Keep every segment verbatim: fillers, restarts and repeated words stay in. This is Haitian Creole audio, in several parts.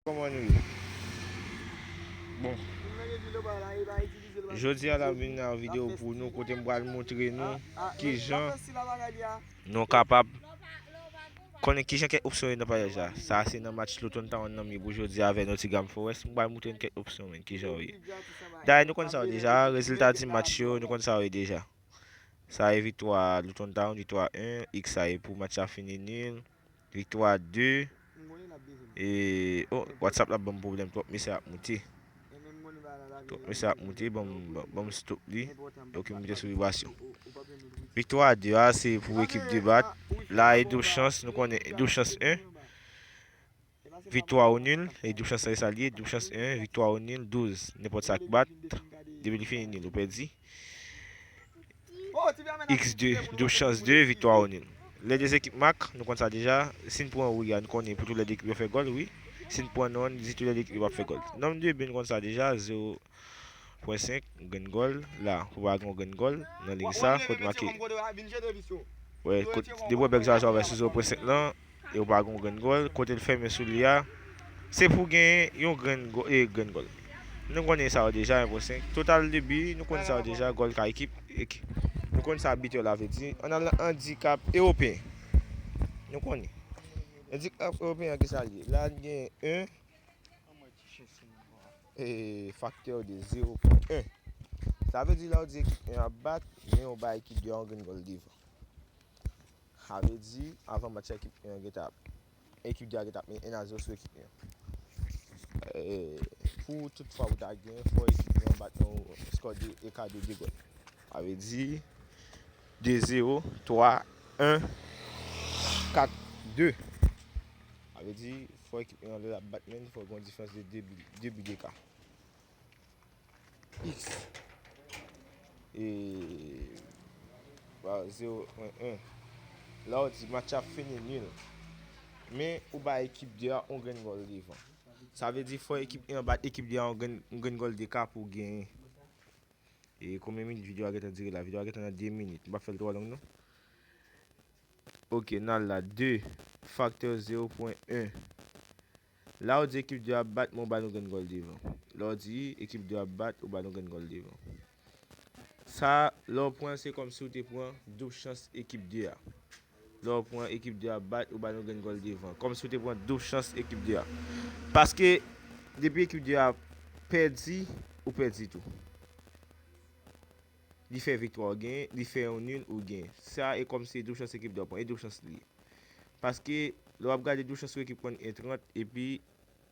Kòman nou ye? Bon. Jodi a la m vin nan videyo pou nou kote m pral montre nou kijan nou kapab konnen kijan kèk opsyon yo nan payaj la. Sa se nan match Luton Town nan m ye pou jodi a avèk Nottingham Forest. M pral montre nou kèk opsyon men kijan yo ye. Dayè nou konn sa yo deja, rezilta di match yo, nou konn sa yo ye deja. Sa e viktwa Luton Town, viktwa en, X sa e pou match la fini nil, viktwa de, e, oh, WhatsApp la ban m pwoblèm twòp, mesaj ap moute. Twòp mesaj ap moute, ban m, ban m stop li. Ok, m mete sou vibrasyon. Viktwa de a, se pou ekip de bat. La e doub chans, nou konnen doub chans en. Viktwa ou nil, e doub chans sa e sa l ye, doub chans en, viktwa ou nil, douz, nenpòt sa k bat, depi li fini nil, ou pèdi. X de, doub chans de, viktwa ou nil. Lè de ekip mak, nou konn sa deja, si n pran wi a, nou konnen pou tou lè de ekip yo fè gòl, wi. Si n pran non, n di tou lè de ekip yo p ap fè gòl. Nonm de bi, nou konn sa deja, zewo pwen senk, grenn gòl, la, pou pa gen yon grenn gòl, nan liy sa, kote make. Wè, kote, de pwen bèk sa, sa wè sou zewo pwen senk lan, e ou pa gen yon grenn gòl, kote l fèmen sou li a, se pou gen yon grenn gò-, e, grenn gòl. Nou konnen sa yo deja, en pwen senk. Total de bi, nou konnen sa yo deja, gòl ka ekip, ek-, nou konnen sa bitè la vle di. Ann al nan andikap ewopeyen. Nou konnen. Andikap ewopeyen an ki sa l ye? La, n gen en, e, faktè de zewo pwen en. Sa vle di la, ou di ekip en ap bat, men ou bay ekip de a yon grenn gòl devan. Sa vle di, avan match la, ekip en an gentan ap, ekip de a gentan ap mennen en a zewo sou ekip en an. E, pou tout fwa pou ta gen, fò ekip en an bat yon skò de eka de de gòl. Sa vle di, de zewo, twa, en, kat, de. Sa vle di, fò ekip en an lè l ap bat, men fò gen yon diferans de de bi, de bi deka. X. E, ba, zewo pwen en. La, ou di match ap fini nil. Men, ou bay ekip de a yon grenn gòl devan. Sa vle di, fò ekip en an bat ekip de a yon grenn, yon grenn gòl deka pou genyen. E konbyen minit videyo a gentan dire la? Videyo a gentan nan de minit. M p ap fè l twò long, non. Ok, n al la. De, faktè zewo pwen en. La, ou di ekip de a ap bat, men ou ba nou grenn gòl devan. La, ou di ekip de a ap bat, ou ba nou grenn gòl devan. Sa, lè w pran, se kòmsi w te pran doub chans ekip de a. Lè w pran ekip de a ap bat, ou ba nou grenn gòl devan. Kòmsi w te pran doub chans ekip de a. Paske, depi ekip de a pèdi, ou pèdi tou. Li fè viktwa, ou genyen. Li fè yon nil, ou genyen. Sa e kòmsi e doub chans ekip de a pran. E doub chans li ye. Paske, lè w ap gade doub chans yon ekip pran en trant, epi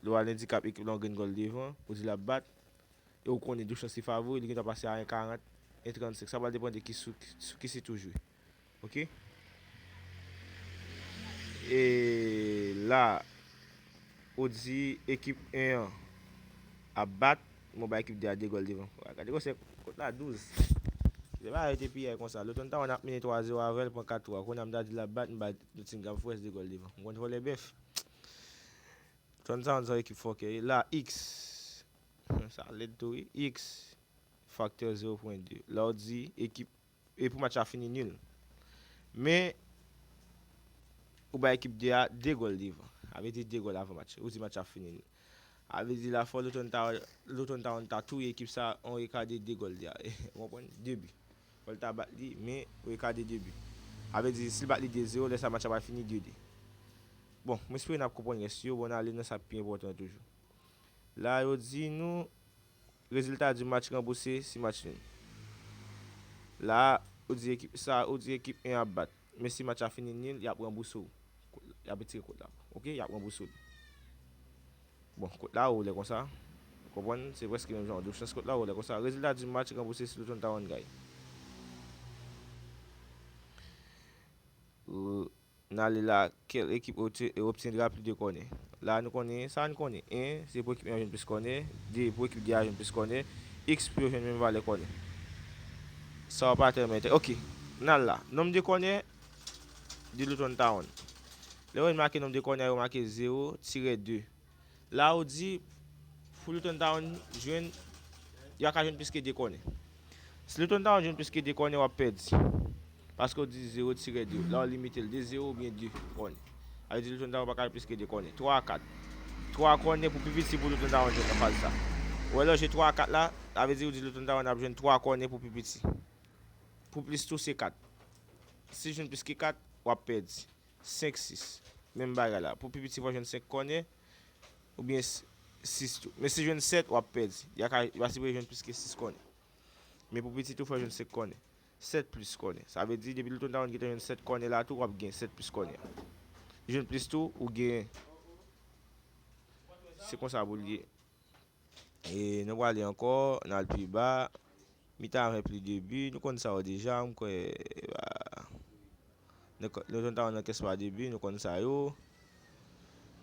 lè w al andikap ekip la yon grenn gòl devan, ou di l ap bat, e ou konnen doub chans li favori, li gentan pase a en karant, en trannsenk. Sa pral depann de ki sou, sou ki sit ou jwe. Ok? E la, ou di ekip en an ap bat, men w bay ekip de a de gòl devan. Gade kòmsi kot la douz. Se pa yo te piyay konsa. Luton Town ap mennen twa zewo avè l, pran kat twa. Kounye a m ta di l ap bat, m bay Nottingham Forest de gòl devan. M konn vòlè bèf. Luton Town se yon ekip fòkè. La, X. Sa lèd tou, wi. X. Faktè zewo pwen de. La, ou di ekip, e pou match la fini nil. Men, ou bay ekip de a de gòl devan. Sa vle di de gòl avan match. Ou di match la fini nil. Sa vle di la fò Luton Town, Luton Town ta touye ekip sa yon eka de de gòl de a. Ou konprann? De bi. Fò l ta bat li, men yon eka de de bi. Sa vle di si l bat li de zewo, lè sa match la pral fini de de. Bon, m espere n ap konprann rès yo. Bon, n ale nan sa k pi enpòtan toujou. La, yo di nou, résultat du match ranbouse si match nul. La, ou di ekip sa, ou di ekip en ap bat. Men si match la fini nil, y ap ranbouse w. Y ap retire kot la. Ok? Y ap ranbouse w. Bon, kot la ou lè konsa. Ou konprann? Se prèske menm jan. Doub chans kot la ou lè konsa. Résultat du match ranbouse si Luton Town gagne. Euh, N ale la, quelle équipe obti-, obtiendra plus de corners? La, nou konnen, sa nou konnen. En, se pou ekip en an jwenn plis kònè. De, pou ekip de a jwenn plis kònè. X pou yo jwenn menm valè kònè. Sa w pa tèlman entè-, ok. N al la. Nonb de kònè de Luton Town. Lè yo make nonb de kònè, yo make zewo tirè de. La ou di, pou Luton Town jwenn, yo ka jwenn plis ke de kònè. Si Luton Town jwenn plis ke de kònè, w ap pèdi. Paske w di zewo tirè de. La ou limite l de zewo oubyen de kònè. Sa vle di Luton Town pa ka jwenn plis ke de kònè. Twa a kat. twa kònè pou pi piti pou Luton Town jwenn nan faz sa. Ou wè lè w jwe twa a kat la, sa vle di ou di Luton Town ap jwenn twa kònè pou pi piti. Pou plis tou se kat. Si jwenn plis ke kat, w ap pèdi. Senk, sis. Menm bagay la. Pou pi piti fò jwenn senk kònè, oubyen sis tou. Men si jwenn sèt, w ap pèdi. Y a ka, y a sipoze jwenn plis ke sis kònè. Men pou piti tou fò jwenn senk kònè. Sèt plis kònè. Sa vle di depi Luton Town gentan jwenn sèt kònè la tou, w ap gen sèt plis kònè. Jwenn plis tou, ou gen. Se konsa pou l ye. E nou prale ankò, n al pi ba. Mitan an fè plis de bi, nou konn sa yo deja, m kwè, e, ba, nou ko-, nou jwenn ta nan kès pa de bi, nou konn sa yo.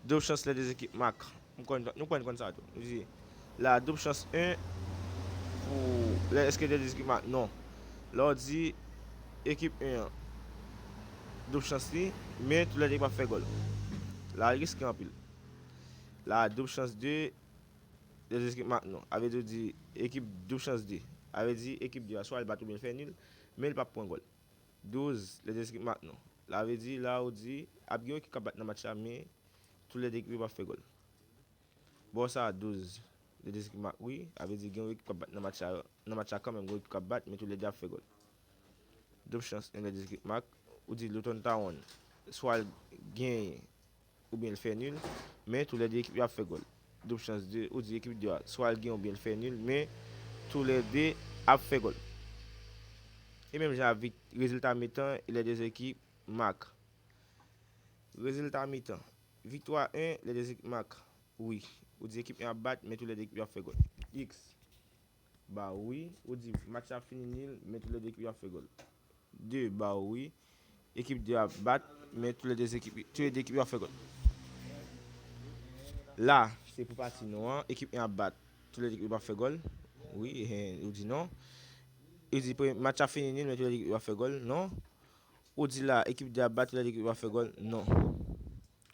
Doub chans lè de zekip mak. M konn, nou konn, konn sa tou. Nou di, la, doub chans en pou lè èske lè de zekip mak, non. Lè w di ekip en an, doub chans li, men tou lè de ekip ap fè gòl. La, riske anpil. La, doub chans de, lè de zekip mak non. A vle di ou di ekip doub chans de. A vle di ekip de a swa l bat oubyen l fè nil, men l p ap pran gòl. Douz, lè de zekip mak non. La vle di, la ou di, ap gen yon ekip k ap bat nan match la, men tou lè de ekip yo p ap fè gòl. Bò sa a, douz, lè de zekip mak wi. A vle di gen yon ekip k ap bat nan match la, nan match la kanmenm, gen yon ekip k ap bat, men tou lè de ap fè gòl. Doub chans en, lè de zekip mak, ou di Luton Town, swa l genyen, oubyen l fè nil, men tou lè de ekip yo ap fè gòl. Doub chans de, ou di ekip de a, swa l gen oubyen l fè nil, men tou lè de ap fè gòl. E menm jan avèk rezilta mitan e lè de ekip mak. Rezilta mitan. Viktwa en, lè de ekip mak. Wi. Ou di ekip en ap bat, men tou lè de ekip yo ap fè gòl. X. Ba ou wi. Ou di match la ap fini nil, men tou lè de ekip yo ap fè gòl. De ba ou wi. Ekip de ap bat, men tou lè de ekip, tou lè de ekip yo ap fè gòl. La, se pou pati non an. Ekip en ap bat, tou lè de ekip yo p ap fè gòl. Wi, eh, ou di non. Ou di premye match ap fini nil, men tou lè de ekip yo ap fè gòl. Non. Ou di la, ekip de ap bat, tou lè de ekip yo ap fè gòl. Non.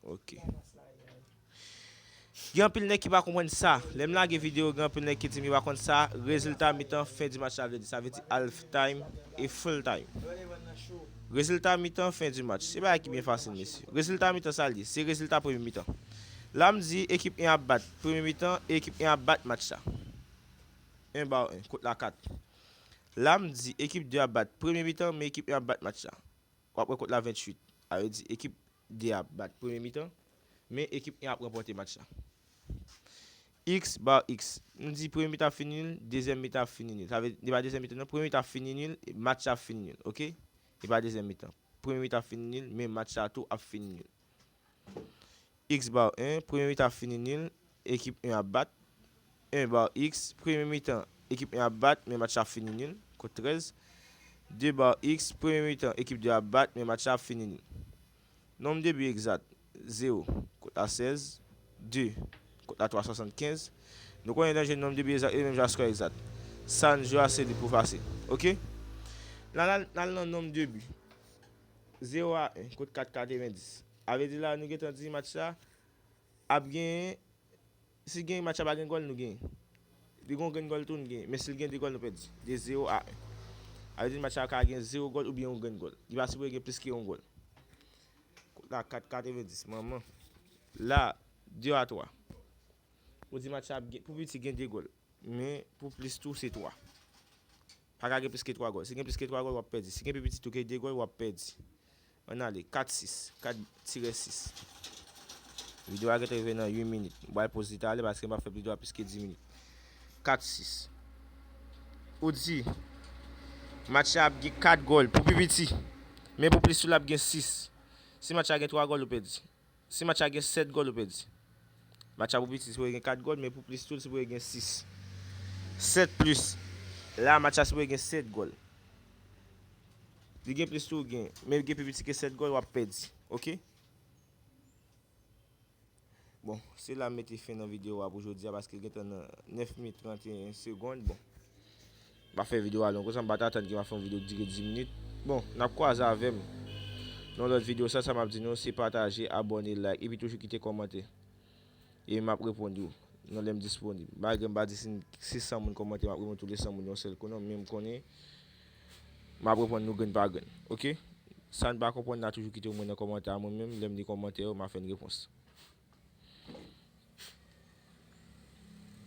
Ok. Gen anpil nèg ki pa konprann sa. Lè m lage videyo, gen anpil nèg ki di m yo pa konn sa, rezilta mitan fen di match la vle di. Sa vle di half time e full time. Rezilta mitan fen di match. Se bagay ki byen fasil, mesye. Rezilta mitan sa l ye. Se rezilta premye mitan. La m di ekip en ap bat premye mitan e ekip en ap bat match la. En ba en, kot la kat. La m di ekip de ap bat premye mitan, men ekip en ap bat match la. W ap wè kot la venntuit. Sa vle di ekip de ap bat premye mitan, men ekip en ap ranpòte match la. X ba x. Nou di premye mitan ap fini nil, dezyèm mitan ap fini nil. Sa vle di, e pa dezyèm mitan non, premye mitan ap fini nil, match la ap fini nil, ok? E pa dezyèm mitan. Premye mitan ap fini nil, men match la tou ap fini nil. X ba en, premye mitan ap fini nil, ekip en ap bat. En ba x, premye mitan, ekip en ap bat, men match la ap fini nil, kot trèz. De ba x, premye mitan, ekip de ap bat, men match la ap fini nil. Nonb de bi egzat, zewo, kot la sèz, de, kot la twa swasannkenz. Nou konnen nan jwe nonb de bi egzat, e menm jan a skò egzat. Sa n jwe a se li pou fasil. Ok? N al, n al nan nonb de bi. Zewo a en, kot kat katrevendis. A vle di la, nou gentan di match la ap genyen, si gen match la pa gen gòl, nou genyen. Li gen yon grenn gòl tou, nou genyen. Men si l gen de gòl, nou pèdi. De zewo a en. A vle di match la ka gen zewo gòl oubyen yon grenn gòl. Li pa sipoze gen plis ke yon gòl. Kot la kat katrevendis, manman. La, de a twa. Ou di match la ap gen, pou piti gen de gòl. Men pou plis tou, se twa. Pa ka gen plis ke twa gòl. Si gen plis ke twa gòl, w ap pèdi. Si gen pi piti tou ke de gòl, w ap pèdi. Ann ale, kat sis, kat tirè sis. Videyo a gentan rive nan uit minit. M pral poz li talè paske m p ap fè videyo a plis ke dis minit. Kat sis. Ou di, match la ap gen kat gòl pou pi piti. Men pou plis tou, l ap gen sis. Si match la gen twa gòl, ou pèdi. Si match la gen sèt gòl, ou pèdi. Match la pou piti, sipoze gen kat gòl, men pou plis tou, sipoze gen sis. Sèt plis. La, match la sipoze gen sèt gòl. Li gen plis tou, ou gen. Men gen pi piti ke sèt gòl, w ap pèdi. Ok? Bon, se la m mete fen nan videyo a pou jodi a, paske l gentan nan nèf minit tranteyen segonn. Bon. M pa fè videyo a long konsa, m pa t atann ke m ap fè yon videyo ki dire dis minit. Bon, n ap kwaze avè m nan lòt videyo. Sèl sa m ap di nou, se pataje, abòne, like, epi toujou kite kòmantè. E m ap reponn yo nan lè m disponib. Malgre m pa di si, si san moun kòmante, m ap reponn tout le san moun yon sèl kou non, men m konnen m ap reponn nou grenn pa grenn. Ok? Sa n pa konprann, n a toujou kite w mwen nan kòmantè a, mwen menm, lè m li kòmantè yo, m a fè n repons.